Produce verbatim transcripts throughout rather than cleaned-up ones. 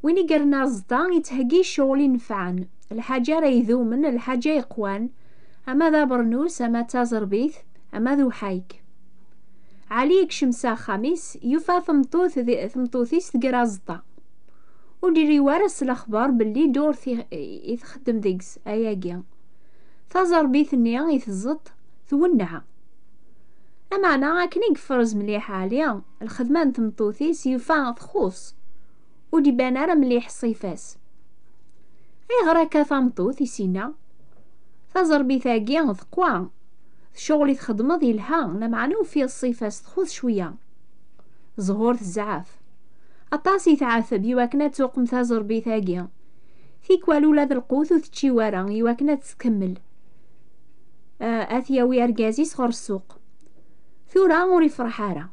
Win i yerna aẓeṭṭa yettheggi ccɣel inefɛen, lḥaǧa ara idumen, lḥaǧa yeqwan, ama d abernus, ama d taẓerbit, ama d uḥayk. Ɛli yekcem s axxam-is, yufa tameṭṭut di, tameṭṭut-is tger aẓeṭṭa. Ur d-iri ara s lexbar belli ddurt i, i txeddem deg-s ayagi. Taẓerbit-nni i teẓẓeṭ twenneɛ. Lameɛna akken i yefrez mliḥ Ɛli lxedma n tmeṭṭut-is, yufa txuṣ, ur d-iban ara mliḥ ṣṣifa-s. "Ayɣer akka tameṭṭut?" i s-yenna. "Taẓerbit-agi teqwa, d ccɣel i txeddmeḍ yelha, lameɛna ufiɣ ṣṣifa-s txuṣ cwiya." Ẓhur tezɛef. Aṭas i tɛeteb i wakken ad tuqem taẓerbit-agi. Tikwal ula d lqut ur tečči wara i wakken ad tkemmel. Ah, ad t-yawi argaz-is ɣer ssuq. Tura ur ifreḥ ara.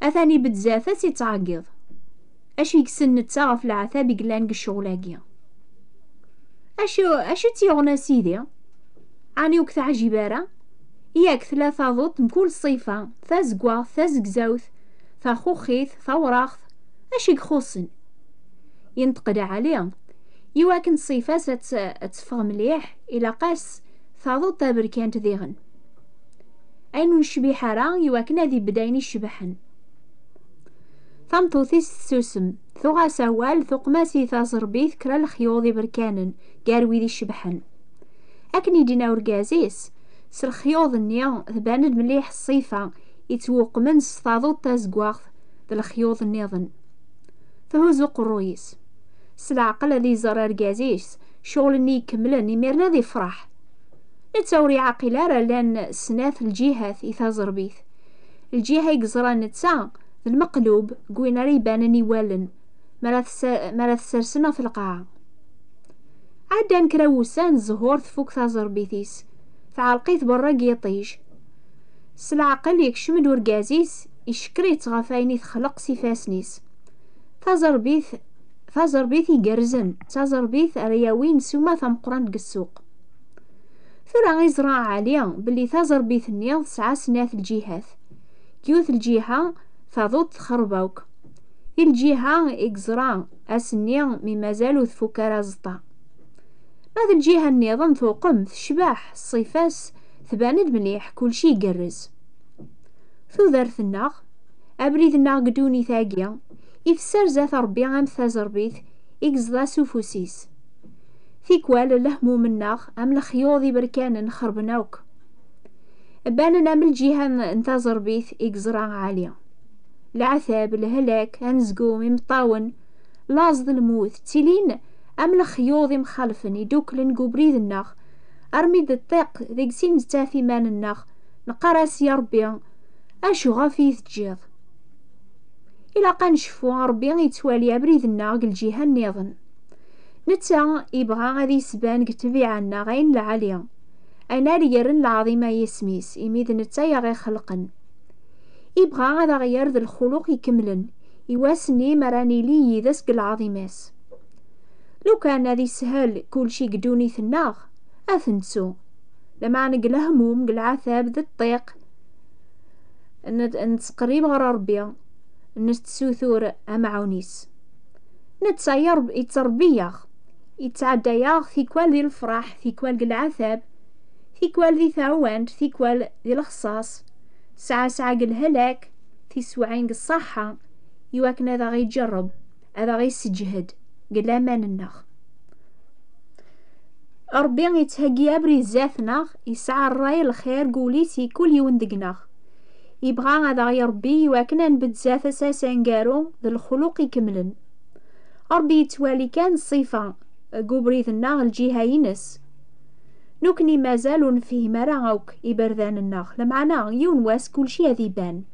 Atan ibedd zdat-s ittɛeggiḍ. Acu yekksen netta ɣef leɛtab i yellan deg ccɣel-agi? "Acu, acu tt-yuɣen a sidi? Ɛni ur k-teɛjib ara? Yak tella taḍuṭ mkul ṣṣifa, tazeggaɣt, tazegzawt, taxuxit, tawraɣt, acu i ixuṣṣen?" Yenṭeq-d Ɛli: "Iwakken ṣṣifa-s ad tt-, ad teffeɣ mliḥ, ilaq-as taḍuṭ taberkant diɣen. Ayen ur necbiḥ ara, iwakken ad ibedd ayen icebḥen." Tameṭṭut-is tessusem, tuɣ-as awal, tuqem-as i taẓerbit kra lexyuḍ iberkanen gar wid icebḥen. Akken i d-yenna urgaz-is, s lexyuḍ-nni tban-d mliḥ ṣṣifa yettwuqmen s taḍuṭ tazeggaɣt d lexyuḍ nniḍen. Thuzz uqerruy-is. S leɛqel ad iẓer argaz-is ccɣel-nni ikemlen, imiren ad ifreḥ. Netta ur iɛaqil ara llan snat lǧihat i taẓerbit. Lǧiha i yeẓra netta d lmeqlub deg win ara ibanen i wallen mi ara tessa-, mi ara t-ssersen ɣef lqaɛa. Ɛeddan kra wussan, Zzhur tfuk taẓerbit-is, tɛelleq-it berra deg yiṭij. S leɛqel yekcem-d urgaz-is, icekker-itt ɣef wayen i texleq s ifassen-is. Taẓerbit, taẓerbit igerrzen, d taẓerbit ara yawin ssuma tameqqrant deg ssuq. Tura iẓra Ɛli belli taẓerbit-nni tesɛa snat lǧihat. Deg yiwet lǧiha, taḍuṭ txerreb akk. Di lǧiha i yeẓra ass-nni mi mazal ur tfuk ara aẓeṭṭa. Ma d lǧiha nniḍen tuqem, tecbeḥ, ṣṣifa-s tban-d mliḥ, kulci igerrez. Tudert-nneɣ, abrid-nneɣ deg ddunit-agi, ifesser zdat Ṛebbi am taẓerbit i yeẓḍa s ufus-is. Tikwal lehmum-nneɣ am lexyuḍ iberkanen xerben akk. Banen am lǧiha n, n taẓerbit i yeẓra Ɛli. Leɛtab, lehlak, anezgum, imeṭṭawen, laẓ d lmut, ttilin am lexyuḍ imxalfen idukklen deg ubrid-nneɣ, armi d-ṭṭiq deg sin nettaf iman-nneɣ, neqqar-as: "Ya Ṛebbi, acu ɣef i yi-teǧǧiḍ?" Ilaq ad necfu, Ṛebbi yettwali abrid-nneɣ deg lǧiha nniḍen. Netta yebɣa ad yesban deg ṭṭbiɛa-nneɣ ayen lɛali, ayen ara yerren lɛaḍima i yisem-is, imi d netta i aɣ-ixelqen. Yebɣa ad aɣ-yerr d lxuluq ikemlen, i wass-nni mi ara nili yid-s deg lɛaḍima-s. Lukan ad yeshel kulci deg ddunit-nneɣ, ad t-nettu. Lameɛna deg lehmum, deg leɛtab, d ṭṭiq, n-, nettqerrib ɣer Ṛebbi, netsutur amɛun-is. Netta yerb-, yettṛebbi-yaɣ, yettɛedda-yaɣ tikwal di lefṛaḥ, tikwal deg leɛtab, tikwal di tawant, tikwal di lexṣaṣ, sɛa sɛa deg lehlak, tiswiɛin deg ṣṣaḥa, iwakken ad aɣ-iǧerreb, ad aɣ-iseǧhed deg laman-nneɣ. Ṛebbi yettheggi abrid zdat-neɣ, yesɛa ṛṛay lxir deg wul-is i kul yiwen deg-neɣ. Yebɣa ad aɣ-iṛebbi iwakken ad nbedd zdat-s ass aneggaru d lexluq ikemlen. Ṛebbi yettwali kan ṣṣifa deg ubrid-nneɣ, lǧiha-ines. Nekni mazal ur nefhim ara akk iberdan-nneɣ, lameɛna yiwen wass kulci ad iban.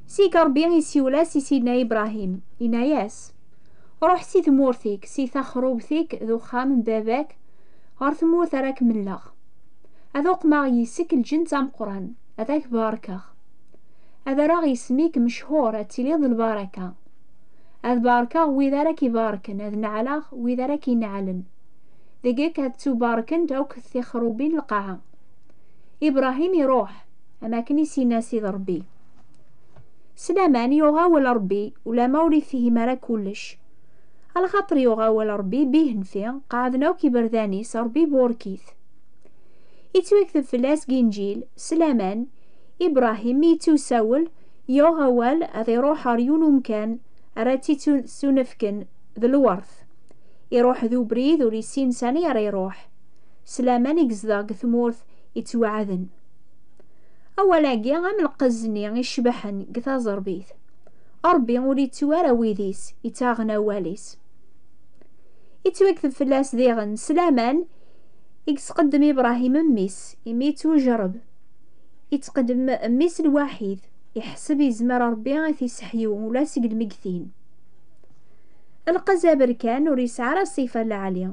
Zik Ṛebbi isiwel-as i Sidna Ibṛahim, yenna-yas: "Ruḥ si tmurt-ik, si taxrubt-ik d uxxam n baba-k, ɣer tmurt ara k-mleɣ. Ad uqmeɣ yis-k lǧenn d ameqqran, ad ak-barkeɣ. Ad rreɣ isem-ik mechur, ad tiliḍ d lbaraka. Ad barkeɣ wid ara k-ibarken, ad neɛleɣ wid ara k-ineɛlen. Deg-k ad ttubarkent akk tixrubin n lqaɛa." Ibṛahim iṛuḥ, am akken i s-yenna Sidi Ṛebbi. S laman yuɣ awal Ṛebbi, ulama ur ifhim ara kullec. Alaxaṭer yuɣ awal Ṛebbi, bihenfi qeɛden akk iberdan-is, Ṛebbi iburek-it. Ittwakteb fell-as deg Inǧil, s laman, Ibrahim mi yettiwsawel, yuɣ awal ad iruḥ ɣer yiwen umkan ara tt-ittunefken d lwert. Iruḥ d ubrid ur issin sani ara iruḥ, s laman i yezdeɣ deg tmurt ittwaɛden. Awal-agi am lqez-nni icebḥen deg taẓerbit. Ṛebbi ur ittu ara wid-is ittaɣen awal-is. Ittwakteb fell-as diɣen s laman i yesqeddem Ibrahim mmi-s imi yettwejreb. Ittqeddem mmi-s lwaḥid, iḥseb yezmer Ṛebbi ad t-iseḥyu ula seg lmegtin. Lqez aberkan ur yesɛi ara ṣṣifa n lɛali.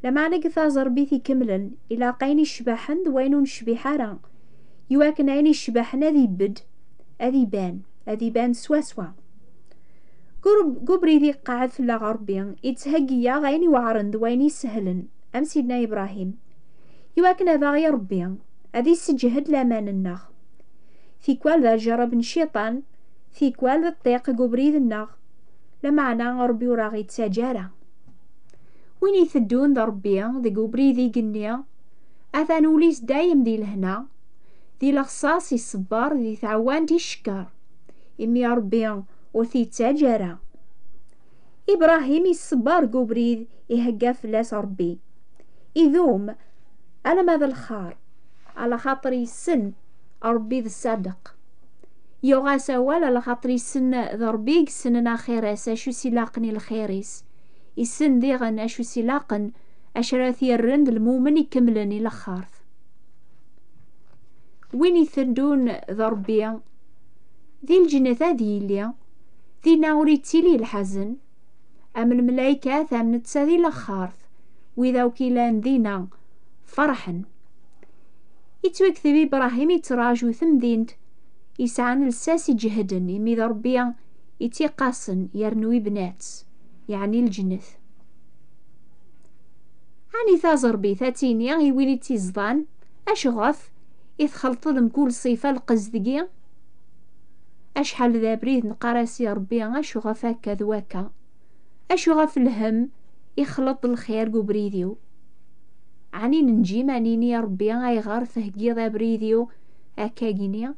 Lameɛna deg taẓerbit ikemlen, ilaq ayen icebḥen d wayen ur necbiḥ ara, iwakken ayen icebḥen ad ibedd, ad iban, ad iban swaswa. Gu-, deg ubrid iqeɛɛed fell-aɣ Ṛebbi, ittheggi-yaɣ ayen iweɛren d wayen isehlen, am Sidna Ibrahim, iwakken ad aɣ iṛebbi, ad iseǧhed laman-nneɣ. Tikwal d ajerreb n cciṭan, tikwal d ṭṭiq deg ubrid-nneɣ, lameɛna Ṛebbi ur aɣ-ittaǧǧa ara. Win iteddun d Ṛebbi deg ubrid igenni, atan ul-is dayem di lehna, di lexṣaṣ iṣebber, di tɛewwant icekkeṛ, imi Ṛebbi ur t-ittaǧǧa ara. Ibrahim iṣebber deg ubrid ihegga fell-as Ṛebbi. Idum alamma d lxar, alaxaṭer yessen Ṛebbi d ṣṣadeq. Yuɣ-as awal alaxaṭer yessen d Ṛebbi i yessnen axir-as, acu s ilaqen i lxir-is. Yessen diɣen acu s ilaqen, acu ara t-yerren d lmumen ikemlen i lexxart. Win iteddun d Ṛebbi, di lǧennet ad yili, dinna ur ittili lḥazen, am lmelaykat, am netta di lexxart, wid akk ilan dinna ferḥen. Ittwakteb Ibrahim ittraǧu temdint yesɛan lsas iǧehden, imi d Ṛebbi i tt-iqasen yernu ibna-tt, yeɛni lǧennet. Ɛni taẓerbit ad tini i win i tt-iẓḍan, acuɣef i txelṭeḍ mkul ṣṣifa lqezd-agi? Acḥal d abrid neqqar-as i Ṛebbi, acuɣef akka d wakka? Acuɣef lhemm ixleḍ lxir deg ubrid-iw? Ɛni nenǧim ad nini i Ṛebbi ayɣer theggiḍ abrid-iw akkagini?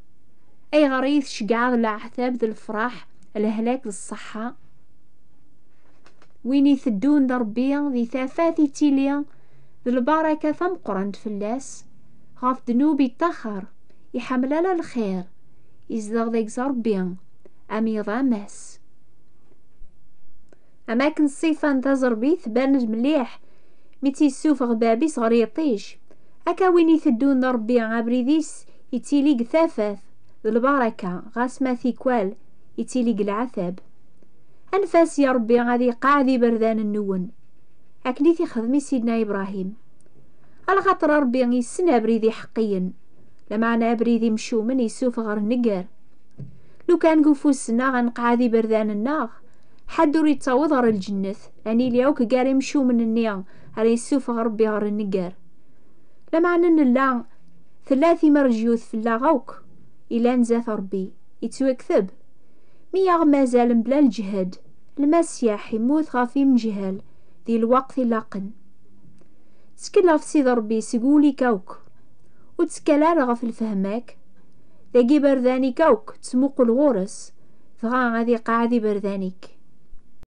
Ayɣer i yi-tceggɛeḍ leɛtab d lefraḥ, lehlak d ṣṣeḥḥa? Win iteddun d Ṛebbi di tafat ittili d lbaraka tameqqrant fell-as, ɣef ddnub iṭṭaxer, iḥemmel ala lxir, izdeɣ deg-s Ṛebbi am yiḍ am ass. Am akken ṣṣifa n taẓerbit tban-d mliḥ mi tt-yessufeɣ bab-is ɣer yiṭij, akka win iteddun d Ṛebbi abrid-is ittili deg tafat d lbaraka, ɣas ma tikwal ittili deg leɛtab. Anef-as i Ṛebbi ad iqeɛɛed iberdan-nwen, akken i t-ixdem i Sidna Ibrahim. Alaxaṭer Ṛebbi yessen abrid iḥeqqiyen, lameɛna abrid imcumen yessufeɣ ɣer nnger. Lukan deg ufus-nneɣ ad nqeɛɛed iberdan-nneɣ, ḥedd ur ittaweḍ ɣer lǧennet, ad nili akk gar imcumen-nni ara yessufeɣ Ṛebbi ɣer nnger. Lameɛna nella, tella timerjut fell-aɣ akk, ilan zdat Ṛebbi, ittwakteb. Mi aɣ-mazal mebla lǧehd, Lmasiḥ immut ɣef imejhal di lweqt ilaqen. Ttkel ɣef Sidi Ṛebbi seg wul-ik akk. Ur ttkel ara ɣef lfehma-k. Dagi iberdan-ik akk ttmuqul ɣur-s, dɣa ad iqeɛɛed iberdan-ik.